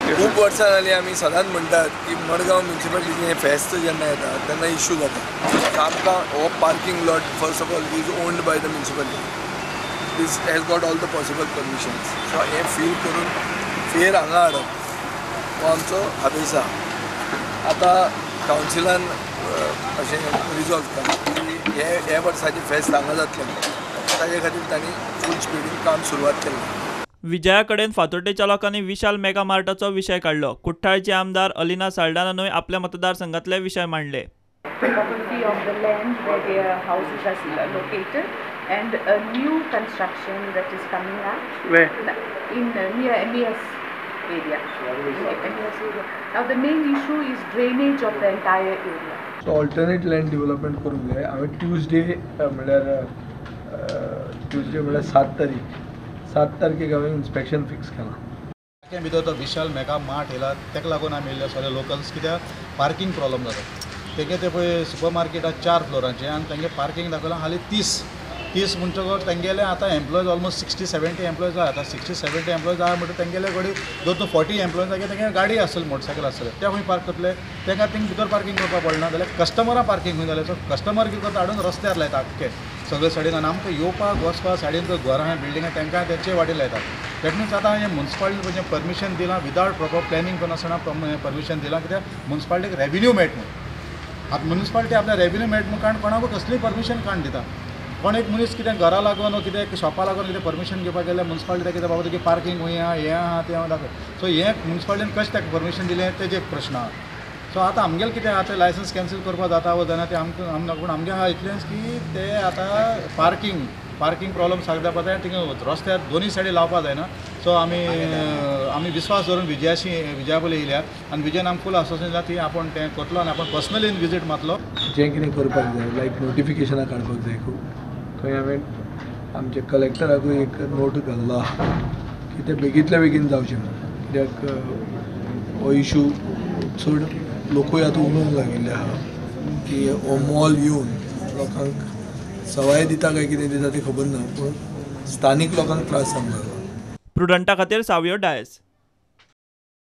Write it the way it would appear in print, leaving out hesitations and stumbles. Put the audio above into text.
खूब वर्सां जालीं आमी सदांच म्हणटात की मडगांव म्युनिसिपालिटीचें हें फेस्त जेन्ना येता तेन्ना इश्यू जाता. आमकां हो parking lot first of all is owned by the municipality. This has got all the possible permissions. So हें फील करून फेर हांगा हाडप हो आमचो हावेस आसा. आतां कावन्सिलान अशें रिजॉल्व केलां की हे वर्साचें फेस्त हांगा जातलें, ताजे खातीर तांणी फूल स्पिडीन काम सुरवात केल्लें. विजया कडेन फातोड्डेच्या लोकांनी विशाल मेगा मार्टाचो विशय काडलो. कुठ्ठाळचे आमदार अलिना साल्डानानूय आपल्या मतदारसंघातले विशय मांडले. Topography of the land where their houses are located and a new construction that is coming up. Where? In near MES area. MES area. Now the main issue is drainage of the entire area. So alternate land development करूंक जाय. हांवें Tuesday म्हणल्यार 7 तारीख 7 तारखेक हांवें inspection fix केलां. ताचे भितर तो विशाल मेगा मार्ट येयला ताका लागून आमी येयल्ले सगळे लोकल्स, कित्याक पार्किंग प्रॉब्लम जाता. तेगे ते पळय सुपर मार्केट 4 फ्लोरांचें आनी तेंगे पार्किंग दाखयलां हालीं 30 म्हणटकच तेंगेले आतां एम्प्लॉयज ऑलमोस्ट 60-70 एम्प्लॉयज आहा. आतां 60-70 एम्प्लॉयज आहा म्हणटकच तेंगेले कडेन जर तूं 40 एम्प्लॉयज जाल्यार तेंगे गाडी आसतली, मोटरसायकल आसतले, ते खंय पार्क करतले? तेंका थिंग भितर पार्किंग करपाक पडना जाल्यार कस्टमरां पार्किंग खंय जालें? सो कस्टमर कितें करता, हाडून रस्त्यार लायता आख्खे सगळे सायडीन. आनी आमकां येवपाक वचपाक सायडीन घरां आहा, बिल्डिंग आहा, तांकां तेंचे वाटेर लायता. That means आतां हें मुन्सिपालिटी परमिशन दिलां विदावट प्रॉपर प्लॅनिंग करनासतना परमिशन दिलां, कित्याक मुन्सिपालिटीक रेवेन्यू मेळटा म्हणून. आतां मुन्सिपालिटी आपल्या रेवेन्यू मेळटा म्हणून कारण कोणाकूय कसलीय परमिशन काडून दिता. कोण एक मनीस कितें घरा लागून कितें शॉपा लागून कितें परमिशन घेवपाक गेल्यार मुन्सिपालिटी कितें बाबा तुगे पार्किंग खंय आहा, हें आहा, तें आहा दाखय. सो हें मुन्सिपालिटीन कशें ताका परमिशन दिलें तेजें एक प्रश्न आहा. सो आतां आमगेलें कितें आहा तें लायसन्स कॅन्सल करपाक जाता वा जायना तें आमकां आमकां, पूण आमगें आहा इतलेंच की ते आतां पार्किंग प्रॉब्लम सारको जावपा जाय. थिंगा रस्त्यार दोनूय सायडी लावपा जायना. सो आमी विस्वास दवरून विजया पयलीं येयल्या आनी विजयान आमकां फूल आश्वासन दिलां ती आपूण तें करतलो आनी आपूण पर्सनली विजीट मारतलो. जें कितें करपाक जाय लायक नोटिफिकेशनां काडपाक जाय खूब, थंय हांवें आमच्या कलेक्टराकूय एक नोट घाल्लो आहा की तें बेगींतल्या बेगीन जावचें म्हणून, कित्याक हो इशू चड लोकूय आतां उलोवंक लागिल्ले आहा की हो मॉल येवन लोकांक सवाय दिता काय कितें दिता तें खबर ना, पूण स्थानीक लोकांक त्रास जावंक लागला. प्रुडंटा खातीर सावियो डायस.